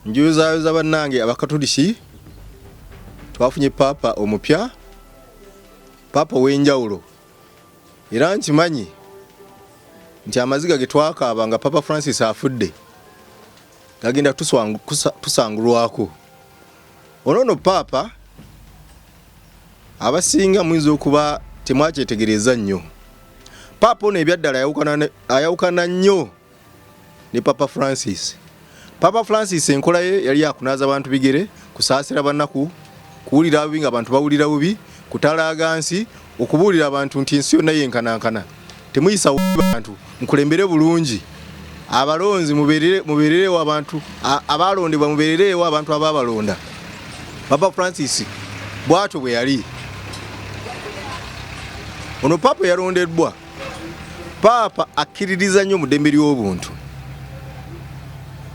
Njuzayoza bannange Abakatuliki, twafunye paapa omupya, paapa ow'enjawulo, era nkimanyi nti amaziga ge twakaaba nga Papa Francis afudde gagenda tusangulwako. Ono no paapa abasinga muyinza okuba temwakyetegereza nnyo. Paapa ono ebyaddala ayawukana nnyo ne Papa Francis. Papa Francis enkola ye yali yakunaaza bantu bigere, kusaasira banaku, kuwulira bubi nga abantu bawulira bubi, kutalaaga nsi, okubuulira abantu nti ensi yonna yenkanankana, temuyisa bubi bantu, mukulembere bulungi abalonzi, mubeererewo abantu abalondebwa, mubeererewo abantu ababalonda. Papa Francis bwatyo bwe yali. Ono Papa yalondeddwa Paapa akkiririza nnyo mu ddembe ly'obuntu,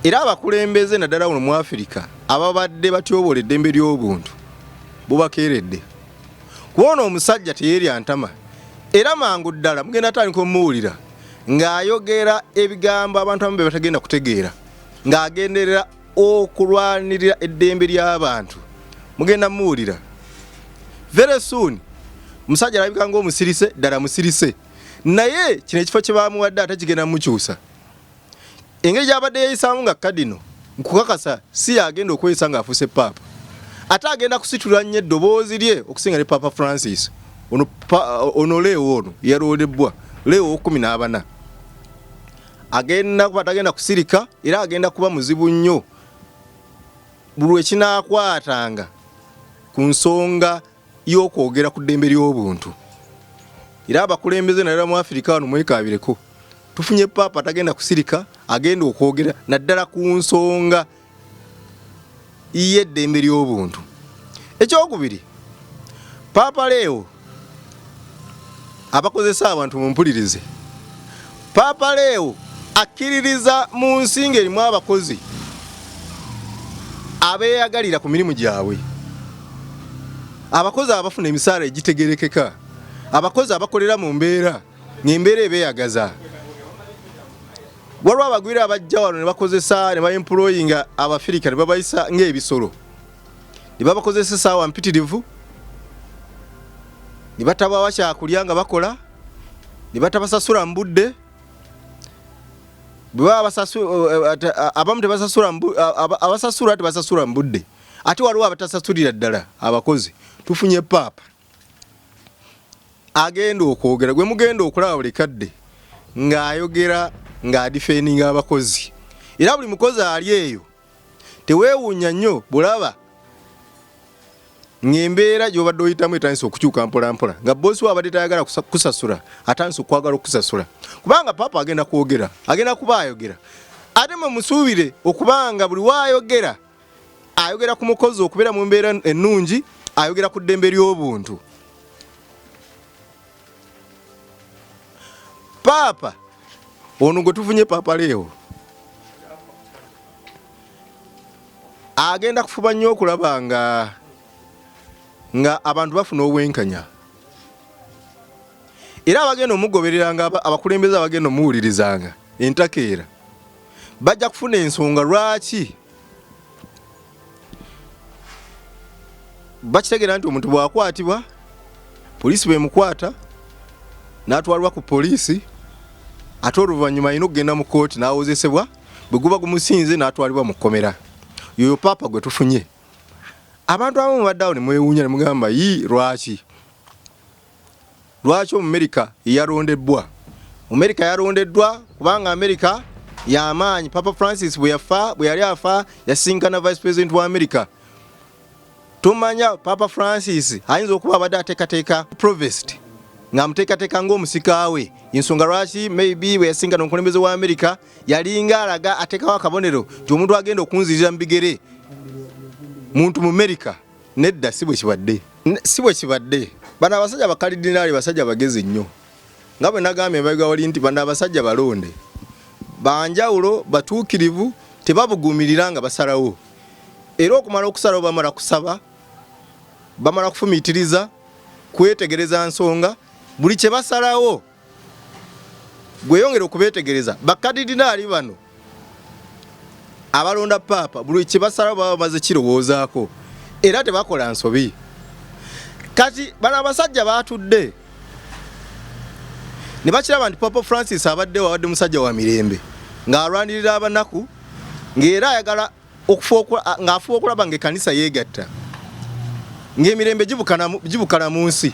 era abakulembeze naddala wano mu Afirika ababadde batyoboola eddembe ly'obuntu bubakeeredde. Kuba ono omusajja teyeerya ntama, era mangu ddala mugenda tandika omuwulira ng'ayogera ebigambo abantu abamu bye batagenda kutegeera, ng'agenderera okulwanirira eddembe ly'abantu. Mugenda muwulira very soon. Omusajja alabika ng'omusirise, ddala musirise, naye kino ekifo kye bamuwadde ate kigenda mukyusa engeri gy'abadde yeeyisaamu nga kadino. Nkukakasa si yagenda okweyisa ng'afuuse paapa, ate agenda kusitula nnyo eddoboozi lye okusinga ne Papa Francis. Ono, ono Leo ono yalondebbwa Leo 14, agenda kuba tagenda kusirika, era agenda kuba muzibu nnyo buli lwekinaakwatanga ku nsonga y'okwogera ku ddembe ly'obuntu. Era abakulembeze naddala mu Afirika wano mwekaabireko, tufunye paapa tagenda kusirika, agenda okwogera naddala ku nsonga y'eddembe ly'obuntu. Ekyokubiri, Paapa Leo, abakozesa abantu mumpulirize, Paapa Leo akkiririza mu nsi ng'erimu abakozi abeeyagalira ku mirimu gyabwe, abakozi abafuna emisaala egitegerekeka, abakozi abakolera mu mbeera ng'embeera ebeeyagaza. Waliwo abagwira abajja wano ne bakozesa ne baemployinga Abafirika ne babayisa ng'ebisolo, ne babakozesa essaawa mpitirivu, ne batabawa kyakulya nga bakola, ne batabasasula mu budde. Bwe baba abamu tebasasula, abasasula tebasasula mu budde, ate waliwo abatasasulira ddala abakozi. Tufunye paapa agenda okwogera, gwe mugenda okulaba buli kadde ng'ayogera ng'adifendinga abakozi, era buli mukozi ali eyo teweewuunya nnyo bulaba ng'embeera gy'obadde oyitamu etandise okukyuka mpolampola, nga boosi we abadde tayagala kusasula atandise okwagala okukusasula, kubanga paapa agenda kwogera, agenda kuba ayogera. Ate mwe musuubire okubanga buli waayogera ayogera ku mukozi okubeera mu mbeera ennungi, ayogera ku ddembe ly'obuntu. Paapa ono gwe tufunye, Paapa Leo, agenda kufuba nnyo okulaba nga abantu bafuna obwenkanya, era abagenda omugobereranga, abakulembeze abagenda omuwulirizanga entakeera bajja kufuna ensonga lwaki bakitegeera nti omuntu bw'akwatibwa poliisi bwemukwata n'atwalibwa ku poliisi, ate oluvannyuma alina okugenda mu kkooti n'awozesebwa, bwe guba gumusinze n'atwalibwa mu kkomera. Yoyo paapa gwe tufunye. Abantu abamu mubadde awo ne mwewuunya ne mugamba, yi lwaki Omumerika yalondebbwa? Omumerika yalondeddwa kubanga Amerika y'amaanyi. Papa Francis bwe yafa, bwe yali afa, yasinkana vice president wa Amerika. Tumanya Papa Francis ayinza okuba abadde ateekateeka Provost ng'amuteekateeka ng'omusika we, ensonga lwaki maybe bwe yasinkana omukulembeze wa Amerika yalinga alaga ateekawo akabonero nti omuntu agenda okunzirira mu bigere muntu mu Amerika. Nedda, si bwe kibadde, si bwe kibadde. Bano abasajja bakalidinaali basajja bagezi nnyo, nga bwe nagambye emabega wali nti bano abasajja balonde banjawulo, batuukirivu, tebabuguumirira nga basalawo, era okumala okusalawo bamala kusaba, bamala kufumiitiriza, kwetegereza nsonga buli kye basalawo. Gweyongera okubeetegereza bakadidinaali bano. Abalonda paapa buli kye basalawo baba bamaze kirowoozaako era tebakola nsobi. Kati bano abasajja baatudde ne bakiraba nti Papa Francis abaddewo abadde musajja wa mirembe ng'alwanirira abanaku ng'era ayagala ng'afuba okulaba ng'ekkanisa yeegatta ng'emirembe gibukana mu nsi.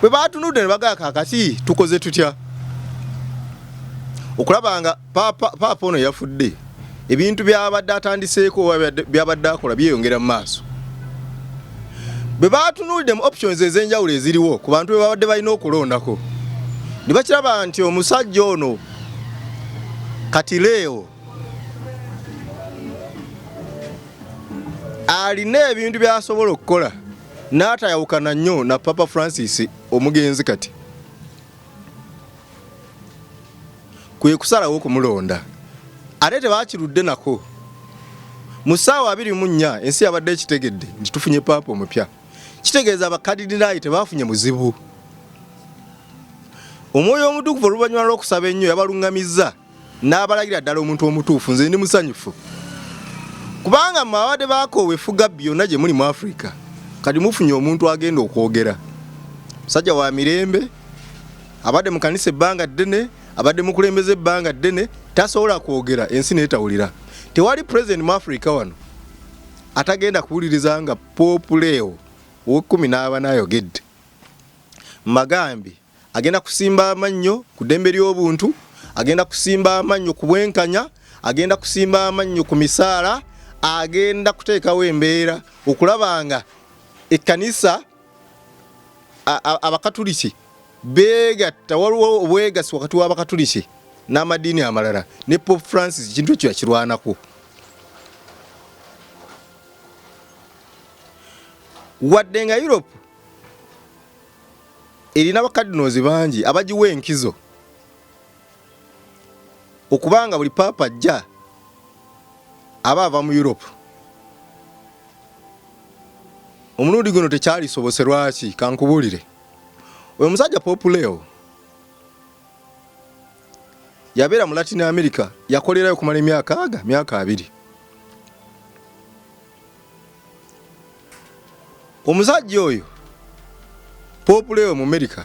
Bwe baatunudde ne bagamba kaakati tukoze tutya okulaba nga paapa ono yafudde ebintu byabadde atandiseeko oba byabadde akola byeyongera mu maaso. Bwe baatunuulidde mu options ez'enjawulo eziriwo ku bantu be babadde balina okulondako ne bakiraba nti omusajja ono kati Leo alina ebintu by'asobola okukola n'atayawukana nnyo na Papa Francis omugenzi kati kwe kusalawo okumulonda ate tebakirudde nako. Mu ssaawa 24 ensi yabadde ekitegedde nti tufunye paapa omupya. Kitegeeza abakadidinaayi tebaafunye muzibu. Omwoyo Omutukuvu oluvannyuma lw'okusaba ennyo yabaluŋŋamizza n'abalagira ddala omuntu omutuufu. Nze ndi musanyufu kubanga mmwe ababadde baakoowa effugabbi yonna gye muli mu Afrika kati mufunye omuntu agenda okwogera. Musajja wa mirembe, abadde mu kanisa ebbanga ddene, abadde mukulembeze ebbanga ddene, tasobola kwogera ensi n'etawulira. Tewali pulezidenti mu Afrika wano atagenda kuwuliriza nga Pope Leo ow'ekkumi n'abana ayogedde. Mbagambye agenda kusimba amannyo ku ddembe ly'obuntu, agenda kusimba amannyo ku bwenkanya, agenda kusimba amannyo ku misaala, agenda kuteekawo embeera okulaba nga ekkanisa Abakatuliki beegatta, waliwo obwegassi wakati w'Abakatuliki n'amadiini amalala, ne Pope Francis ekintu ekyo yakirwanako. Wadde nga Europe erina bakadinoozi bangi abagiwa enkizo okubanga buli paapa ajja aba ava mu Europe, omulundi guno tekyalisobose. Lwaki? Kankubuulire. Oyo omusajja Pope Leo yabeera mu Latin America, yakolerayo okumala emyaka aga myaka 20. Omusajja oyo Pope Leo mu America,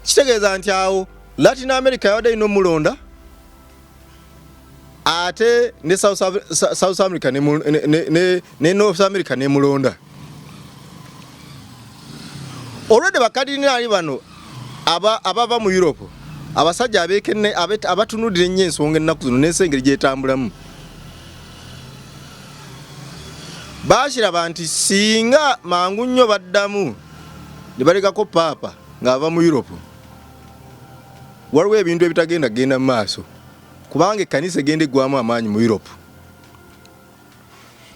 kitegeeza nti awo Latin America yabadde erina omulonda ate ne South America ne North America nemulonda. Olwedde bakadinali bano abava mu Europe, abasajja abatunulira ennyo ensonga ennaku zino n'ensi engeri gyetambulamu, bakiraba nti singa mangu nnyo baddamu ne balekako paapa ng'ava mu Europe, waliwo ebintu ebitagenda kugenda mu maaso, kubanga ekkanisa egenda eggwamu amaanyi mu Europe.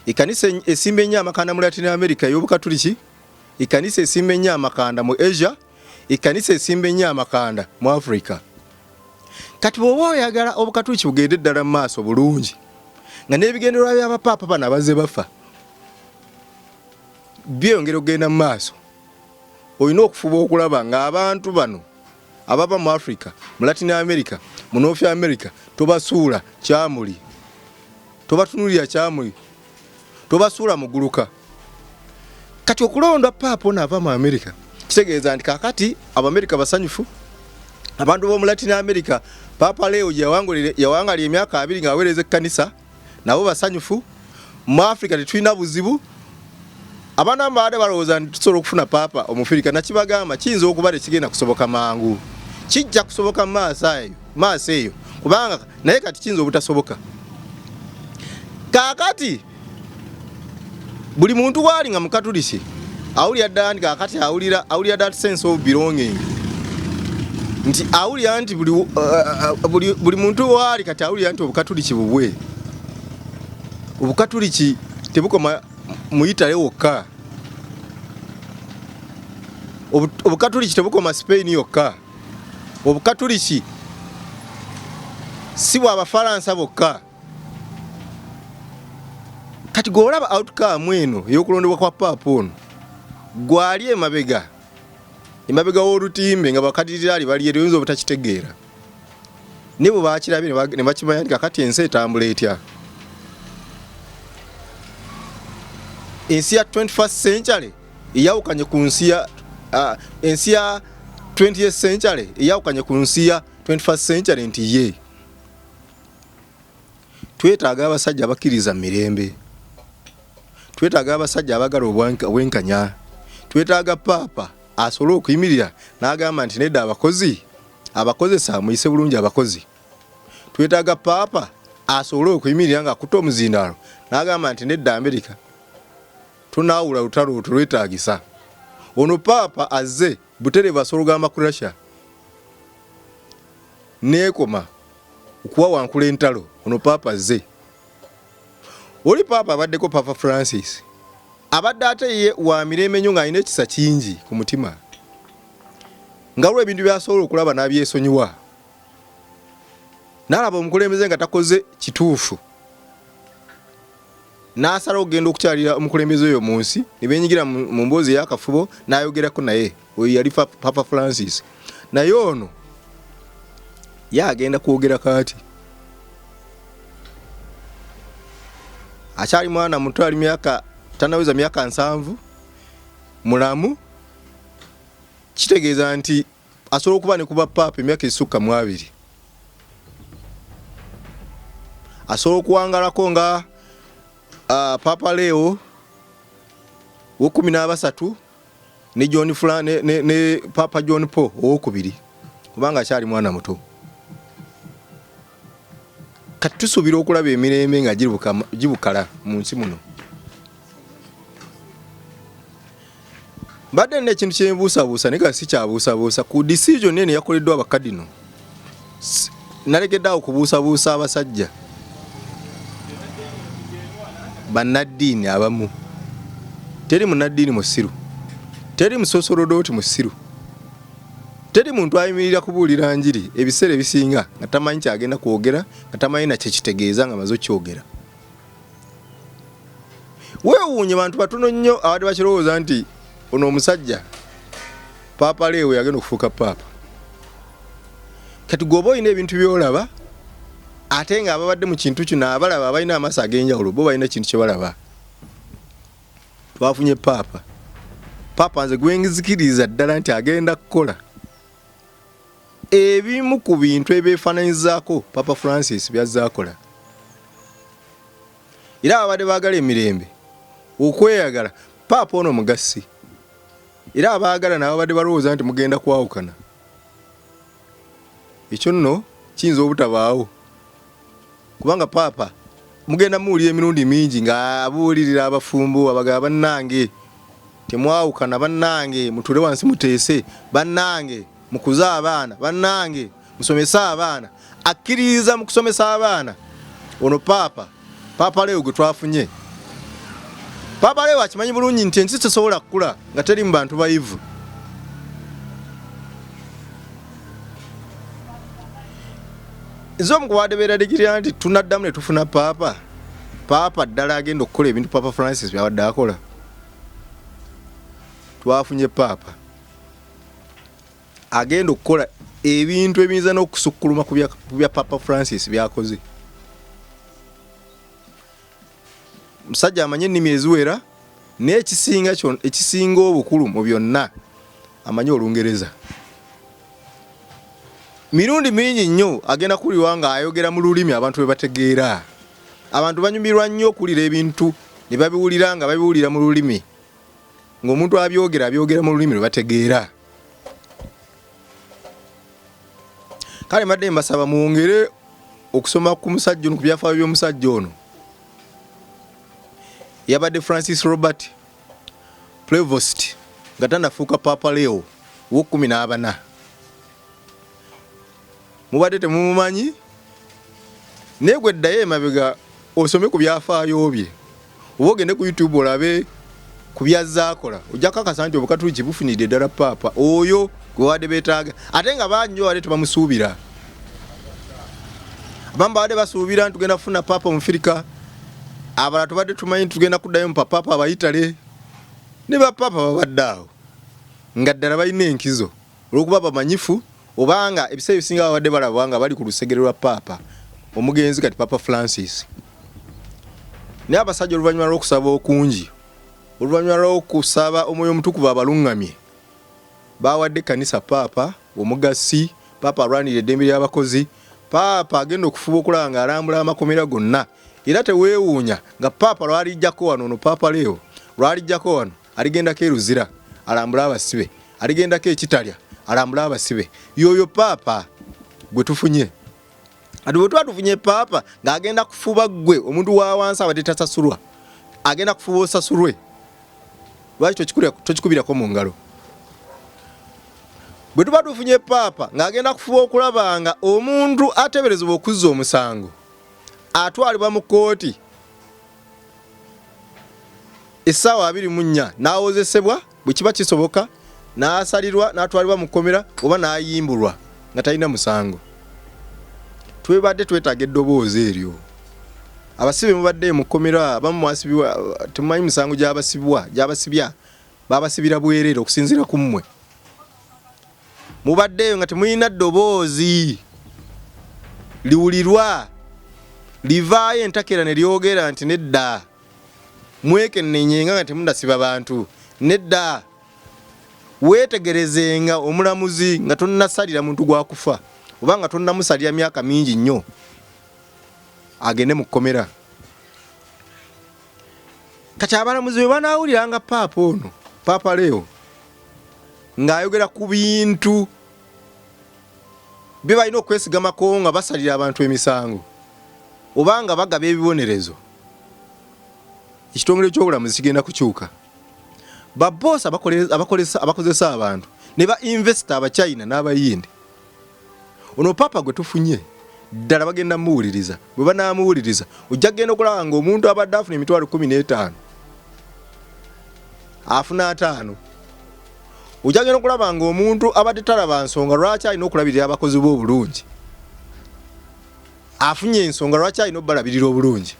Ekkanisa esimba ennyo amakanda mu Latin America ey'Obukatuliki, ekkanisa esimba ennyo amakanda mu Asia, ekkanisa esimba ennyo amakanda mu Africa. Kati bw'oba oyagala Obukatuliki bugende ddala mu maaso bulungi nga n'ebigendererwa by'abapaapa bano abazze bafa byeyongera okugenda mu maaso, olina okufuba okulaba ng'abantu bano abava mu Africa, mu Latin America, mu North America tobasuula kyamuli, tobatunulira kyamuli, tobasuula muguluka. Kati okulonda paapa ono ava mu America kitegeeza nti kakati Abamerika basanyufu, abantu b'omu Latin America Paapa Leo gye yawangalira emyaka 20 ng'aweereza ekkanisa nabo basanyufu. Mu Africa tetulina buzibu. Abaana babadde balowooza nti tusobola okufuna paapa Omufirika, nakibagamba kiyinza okuba tekigenda kusoboka mangu, kijja kusoboka mu maaso eyo, kubanga naye kati kiyinza obutasoboka. Kaakati buli muntu waali nga Mukatuliki awulira ddala nti kaakati awulira that sense of belonging, nti awulira nti buli muntu waali kati awulira nti Obukatuliki bubwe. Obukatuliki tebukoma mu Italy wokka, Obukatuliki tebukoma Spain yokka, Obukatuliki si bwa Bafalansa bokka. Kati gw'olaba outcome eno ey'okulondebwa kwa paapa ono, gwali emabega w'olutimbe nga bakadidiraali bali eri, oyinza obutakitegeera. Ne bwe bakirabye ne bakimanya nti kakati ensi etambula etya. Ensi ya 21st century eyawukanye ku nsi ya ensi ya 20th century eyawukanye ku nsi ya 21st century nti ye twetaaga abasajja abakkiriza mu mirembe, twetaaga abasajja abagala obwenkanya, twetaaga paapa asobole okuyimirira n'agamba nti nedda abakozi abakozesa muyise bulungi abakozi. Twetaaga paapa asobole okuyimirira ng'akutte omuzindaalo n'agamba nti nedda Amerika tunaawula lutalo tulwetaagisa. Ono paapa azze butereevu asobola okugamba ku Russia neekoma okuwawankula entalo. Ono paapa azze. Oli paapa abaddeko Paapa Francis abadde ate ye wa mirembe nnyo ng'alina ekisa kingi ku mutima nga waliwo ebintu by'asobola okulaba n'abyesonyiwa n'alaba omukulembeze nga takoze kituufu n'asalawo okugenda okukyalira omukulembeze oyo mu nsi ne beenyigira mu mboozi ey'akafubo n'ayogerako naye. Oyo yali Papa Francis. Naye ono ye agenda kwogera kaati akyali mwana muto, ali myaka tanaweza myaka 70, mulamu, kitegeeza nti asobola okuba ne kuba paapa emyaka esukka mu 20. Asobola okuwangalako nga Papa Leo w'ekkumi n'abasatu ne John Fla, ne, ne, ne Papa John Paul owokubiri, kubanga akyali mwana muto. Kati tusuubira okulaba emirembe nga gibukala mu nsi muno. Mbadde nina ekintu kyenbuusabuusa naye kati sikyabuusabuusa ku decision eno eyakoleddwa abakadino. Nalekedde awo kubuusabuusa abasajja bannaddiini abamu. Teri munnaddiini musiru, teri musosolodooti musiru, teri muntu ayimirira kubuulira njiri ebiseera ebisinga nga tamanyi kyagenda kwogera, nga tamanyi na kyekitegeeza nga amaze okyogera. Weewuunye bantu batono nnyo abadde bakirowooza nti ono omusajja Paapa Leo yagenda okufuuka paapa. Kati gwe oba olina ebintu by'olaba ate nga ababadde mu kintu kino abalaba abalina amaaso ag'enjawulo bo balina ekintu kye balaba. Twafunye paapa. Paapa nze gwenzikiriza ddala nti agenda kukola ebimu ku bintu ebyefaananyizaako Papa Francis byazze akola. Era ababadde baagala emirembe, okweyagala, paapa ono mugassi. Era abaagala n'ababadde balowooza nti mugenda kwawukana, ekyo nno kiyinza obutabaawo kubanga paapa mugenda muwulira emirundi mingi ng'abuulirira abafumbo abagaba, bannange temwawukana, bannange mutuule wansi muteese, bannange mukuze abaana, bannange musomese abaana. Akkiririza mu kusomesa abaana. Ono paapa, Paapa Leo gwe twafunye, Paapa Leo akimanyi bulungi nti ensi tesobola kukula nga teri mu bantu bayivu. Nze omu ku babadde beeraliikirira nti tunaddamu ne tufuna paapa, paapa ddala agenda okukola ebintu Paapa Francis by'abadde akola. Twafunye paapa agenda okukola ebintu ebiyinza n'okusukkuluma ku bya Papa Francis by'akoze. Musajja amanyi ennimi eziwera, naye ekisinga obukulu mu byonna amanyi Olungereza. Mirundi mingi nnyo agenda kuwulirwa ng'ayogera mu lulimi abantu bwe bategeera. Abantu banyumirwa nnyo okuwulira ebintu ne babiwulira nga babiwulira mu lulimi ng'omuntu abyogera abyogera mu lulimi lwe bategeera. Kale mbadde mbasaba mwongere okusoma ku musajja ono, ku byafaayo by'omusajja ono. Yabadde Francis Robert Prevost nga tanafuuka Papa Leo ow'ekkumi n'abana. Mubadde temumumanyi, naye gwe ddayo emabega osome ku byafaayo bye oba ogende ku YouTube olabe ku byazze akola, ojja kukakasa nti Obukatuliki bufunidde ddala paapa oyo gwe babadde beetaaga, ate nga bangi nnyo babadde tebamusuubira. Abamu babadde basuubira nti tugenda kufuna paapa Omufirika, abalala tubadde tumanyi nti tugenda kuddayo mu bapaapa Abayitale, ne bapaapa babadde awo nga ddala balina enkizo olw'okuba bamanyifu, Obanga ebiseera ebisinga babadde balabwa nga bali ku lusegere lwa Paapa omugenzi kati Paapa Francis. Naye abasajja oluvannyuma lw'okusaba okungi, oluvannyuma lw'okusaba Omwoyo Omutukuvu abalungamye, bawadde ekkanisa Paapa omugassi, Paapa alwanirira eddembe ly'abakozi, Paapa agenda okufuba okulaba ng'alambula amakomera gonna. Era teweewuunya nga Paapa lw'alijjako wano, ono Paapa Leo lw'alijjako wano, aligendako e Luzira alambule abasibe, aligendako e Kitalya alambule abasibe. Y'oyo Paapa gwe tufunye. Kati bwe tuba tufunye Paapa ng'agenda kufuba ggwe omuntu wa wansi abadde tasasulwa, agenda kufuba osasulwe, lwaki tokikubirako mu ngalo? Bwe tuba tufunye Paapa ng'agenda kufuba okulaba nga omuntu ateeberezebwa okuzza omusango atwalibwa mu kkooti essaawa 24 n'awozesebwa bwe kiba kisoboka n'asalirwa n'atwalibwa mu kkomera oba n'ayimbulwa nga talina musango. Twebadde twetaaga eddoboozi eryo. Abasibe mubadde mu kkomera abamu mwasibibwa temumanyi misango gy'abasibwa gy'abasibya babasibira bwereere okusinziira ku mmwe. Mubaddeeyo nga temulina ddoboozi liwulirwa livaayo entakera ne lyogera nti nedda mwekenneenyenga nga temunasiba bantu, nedda weetegerezenga omulamuzi nga tonnasalira muntu gwa kufa oba nga tonnamusalira myaka mingi nnyo agende mu kkomera. Kati abalamuzi bwe banaawuliranga Paapa ono, Paapa Leo, ng'ayogera ku bintu bye balina okwesigamako nga basalira abantu emisango oba nga bagaba ebibonerezo, ekitongole ky'obulamuzi kigenda kukyuka. Baboosi abakozesa abantu ne ba invesita Abachina n'Abayindi, ono Paapa gwe tufunye ddala bagenda muwuliriza. Bwe banaamuwuliriza ojja kugenda okulaba ng'omuntu abadde afuna emitwalo 15 afuna 50. Ojja kugenda okulaba ng'omuntu abadde talaba nsonga lwaki alina okulabirira abakozi be obulungi afunye ensonga lwaki alina obubalabirira obulungi.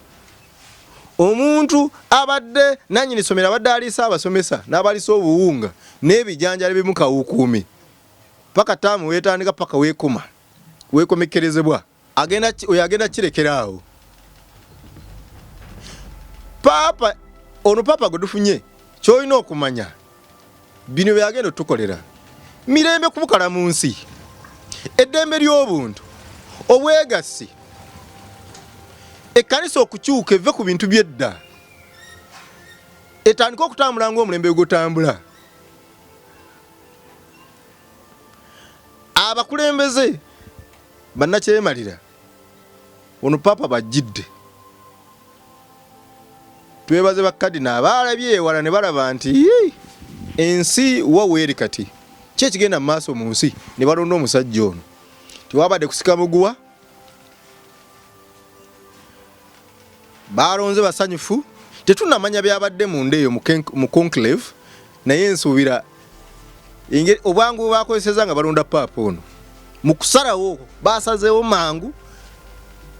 Omuntu abadde nannyini ssomero abadde aliisa abasomesa n'abaliisa obuwunga n'ebijanjaalo ebimu kawukuumi paka taamu weetandika paka weekoma weekomekkerezebwa, oyo agenda kirekera awo. Paapa ono, paapa gwe tufunye, ky'olina okumanya bino byagenda otukolera mirembe kubukala mu nsi, eddembe ly'obuntu, obwegassi, ekkanisa okukyuka eve ku bintu by'edda etandike okutambula ng'omulembe gutambula. Abakulembeze bannakyemalira ono paapa bajjidde. Twebaze bakadina abaalabye ewala ne balaba nti ensi wa weeri kati ki ekigenda mu maaso mu nsi, ne balonda omusajja ono. Tewabadde kusika muguwa, balonze basanyufu. Tetunamanya byabadde munda eyo mu conclave, naye nsuubira obwangu bwe bakozeseza nga balonda paapa ono mu kusalawo basazeewo mangu,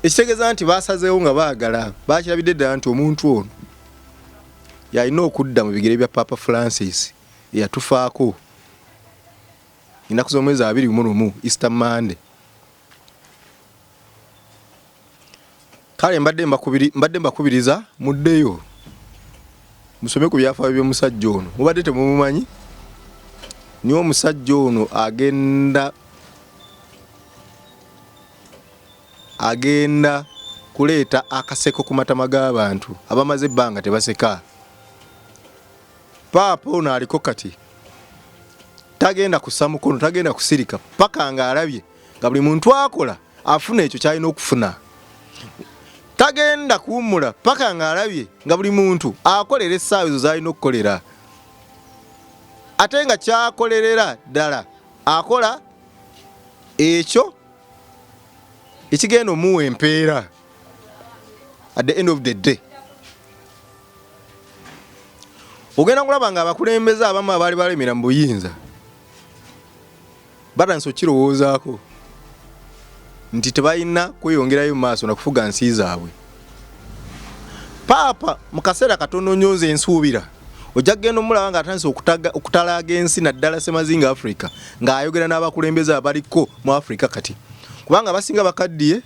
ekitegeeza nti basazeewo nga baagala, bakirabidde ddala nti omuntu ono yalina okudda mu bigere bya Paapa Francis eyatufaako ennaku z'omwezi 21, Easter Monday. Kale mbadde mbakubiriza muddeyo musome ku byafaayo by'omusajja ono, mubadde temumumanyi. Niwe omusajja ono agenda kuleeta akaseko ku matama g'abantu abamaze ebbanga tebaseka. Paapa ono aliko kati tagenda kussa mukono, tagenda kusirika paka ng'alabye nga buli muntu akola afuna ekyo kyalina okufuna. Tagenda kuwummula paka ng'alabye nga buli muntu akolera essaawa ezo z'alina okukolera, ate nga kyakolerera ddala akola ekyo ekigenda omuwa empeera at the end of the day. Ogenda kulaba nga abakulembeze abamu abaali balemera mu buyinza batandise okukirowoozaako nti tebalina kweyongerayo mu maaso na kufuga nsi zaabwe. Paapa mu kaseera katono nnyo nze nsuubira Ojja kugenda omulaba ng'atandise okutalaaga ensi naddala Ssemazinga Africa, ng'ayogera n'abakulembeze abaliko mu Africa kati, kubanga abasinga bakaddiye,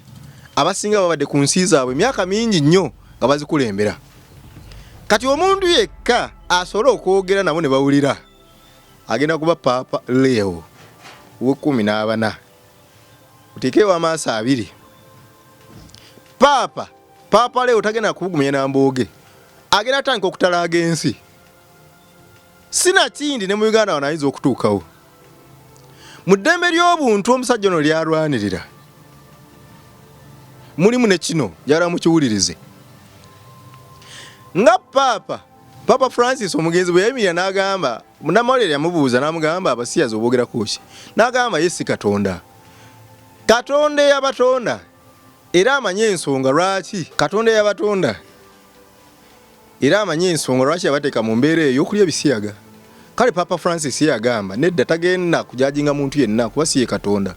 abasinga babadde ku nsi zaabwe emyaka mingi nnyo nga bazikulembera. Kati omuntu yekka asobole okwogera nabo ne bawulira agenda kuba Paapa Leo ow'ekkumi n'abana. Oteekewo amaaso abiri. Paapa Leo tagenda kubugumya na mbooge, agenda atandika okutalaaga ensi. Sinakindi ne mu Uganda wano ayinza okutuukawo. Mu ddembe ly'obuntu omusajja ono lyalwanirira mulimu ne kino, njagala mukiwulirize. Nga Paapa Francis omugenzi bwe yayimirira n'agamba, munnamawulire yamubuuza n'amugamba abasiyazi oboogerako ki? N'agamba ye si Katonda. Katonda eyabatonda era amanyi ensonga lwaki Katonda eyabatonda era amanyi ensonga lwaki yabateeka mu mbeera eyo okulya ebisiyaga. Kale Paapa Francis ye yagamba nedda, tagenda kujajinga muntu yenna kuba si ye Katonda.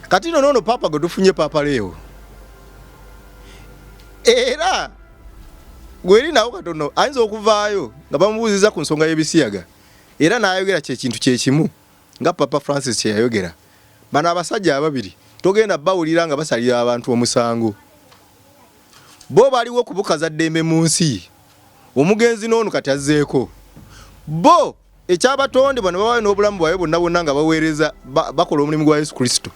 Kati nno noono Paapa gwe tufunye, Paapa Leo, era gweri nawo katono ayinza okuvaayo nga bamubuuziza ku nsonga y'ebisiyaga era n'ayogera kyekintu kyekimu nga Papa Francis kye yayogera. Bano abasajja ababiri togenda bawulira nga basalira abantu omusango. Bo baliwo kubukaza ddembe mu nsi. Omugenzi n'ono kati azzeeko. Bo ekyabatondebwa ne bawayo n'obulamu bwabwe bwonna bwonna nga baweereza, bakola omulimu gwa Yesu Kristo.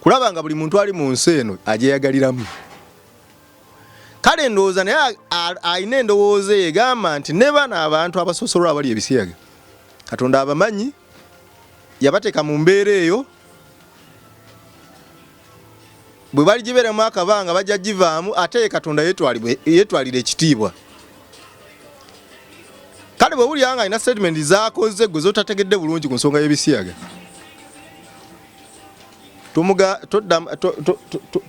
Kulaba nga buli muntu ali mu nsi eno agyeyagaliramu. Kale ndowooza naye alina endowooza eyo egamba nti ne bano abantu abasosolwa abali ebisiyaga Katonda abamanyi, yabateeka mu mbeera eyo, bwe baligibeeramu akabanga bajja givaamu, ate ye Katonda yeetwalira ekitiibwa. Kale bwe wulira nga alina statement z'akoze gwe z'otategedde bulungi ku nsonga y'ebisiyaga,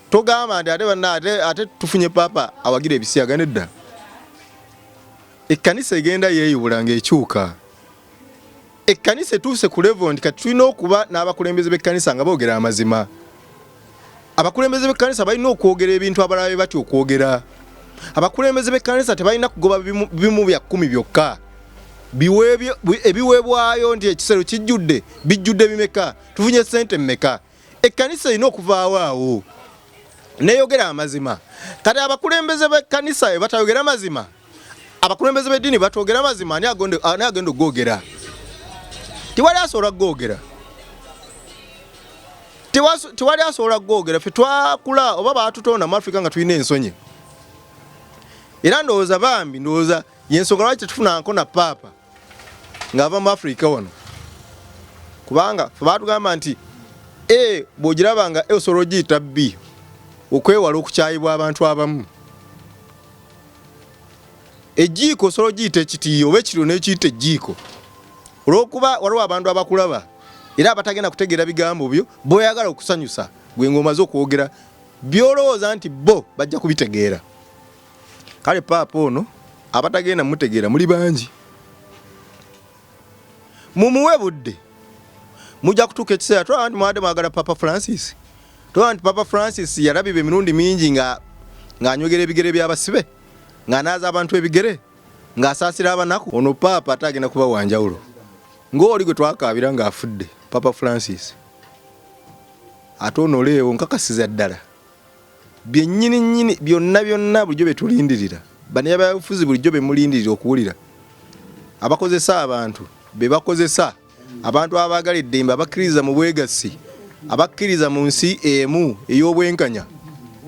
togamba nti ate banna ate tufunye Paapa awagira ebisiyaga. Nedda, ekkanisa egenda yeeyubula ng'ekyuka. Ekkanisa etuuse ku level nti kati tulina okuba n'abakulembeze b'ekkanisa nga boogera amazima. Abakulembeze b'ekkanisa balina okwogera ebintu abalala bye batya okwogera. Abakulembeze b'ekkanisa tebalina kugoba bimu bya kkumi byokka ebiweebwayo nti ekisero kijjudde, bijjudde bimeka, tufunye ssente mmeka. Ekkanisa erina okuvaawo awo neyogera amazima. Kati abakulembeze b'ekkanisa bwe batayogera mazima, abakulembeze b'eddiini batwogera mazima, ani agenda okugogera? Tewali asobola kugogera. Tewali asobola kugogera. Ffe twakula oba baatutonda mu Afrika nga tulina ensonyi. Era ndowooza bambi, ndowooza y'ensonga lwaki tetufunanko na Paapa ng'ava mu Afrika wano, kubanga ffe baatugamba nti A bw'ogiraba nga A osobola ogiyita B okwewala okukyayibwa abantu abamu. Ejjiiko osobola ogiyita ekitiiyo oba ekiro n'ekiyita ejjiiko, olw'okuba waliwo abantu abakulaba era abatagenda kutegeera bigambo byo b'oyagala okusanyusa gwe ng'omaze okwogera by'olowooza nti bo bajja kubitegeera. Kale Paapa ono abatagenda mutegeera muli bangi, mumuwe budde, mujja kutuuka ekiseera. Tulaba nti mwabadde mwagala Papa Francis, tulaba nti Papa Francis yalabibwa emirundi mingi ng'anywegera ebigere by'abasibe, ng'anaaza abantu ebigere, ng'asaasira abanaku. Ono Paapa ate agenda kuba wa njawulo ng'oli gwe twakaabira ng'afudde, Papa Francis. Ate ono Leo nkakasiza ddala byennyini nnyini byonna byonna bulijjo bye tulindirira, bannabyabufuzi bulijjo be mulindirira okuwulira, abakozesa abantu be bakozesa abantu abaagala eddembe, abakkiriza mu bwegassi, abakkiriza mu nsi emu ey'obwenkanya.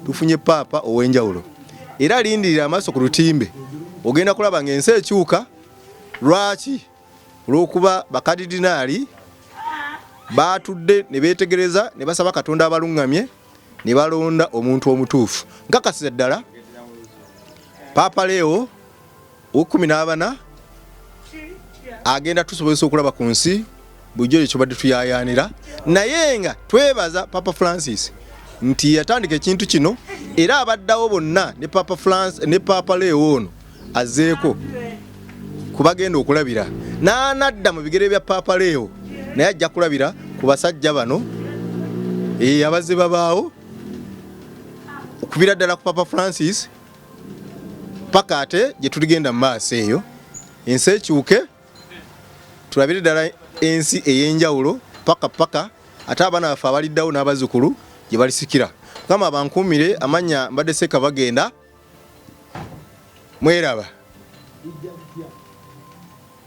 Tufunye Paapa ow'enjawulo, era lindirira amaaso ku lutimbe, ogenda kulaba ng'ensi ekyuka. Lwaki? Olw'okuba bakadidinaali baatudde ne beetegereza ne basaba Katonda abaluŋŋamye ne balonda omuntu omutuufu. Nkakasiza ddala Paapa Leo ow'ekkumi n'abana agenda tusobozesa okulaba ku nsi bulijjo ekyo badde tuyayaanira, naye nga twebaza Papa Francis nti yatandika ekintu kino, era abaddawo bonna ne Papa Francis ne Papa Leo ono azzeeko kubagenda okulabira n'anadda mu bigere bya Papa Leo, naye ajja kulabira ku basajja bano abazze babaawo okubira ddala ku Papa Francis. Paka ate gye tuligenda mu maaso eyo ensi ekyuke, tulabire ddala ensi ey'enjawulo paka paka ate abaana baffe abaliddawo n'abazzukulu gye balisikira. Mukama abankuumire. Amannya mbadde Seeka bagenda mweraba.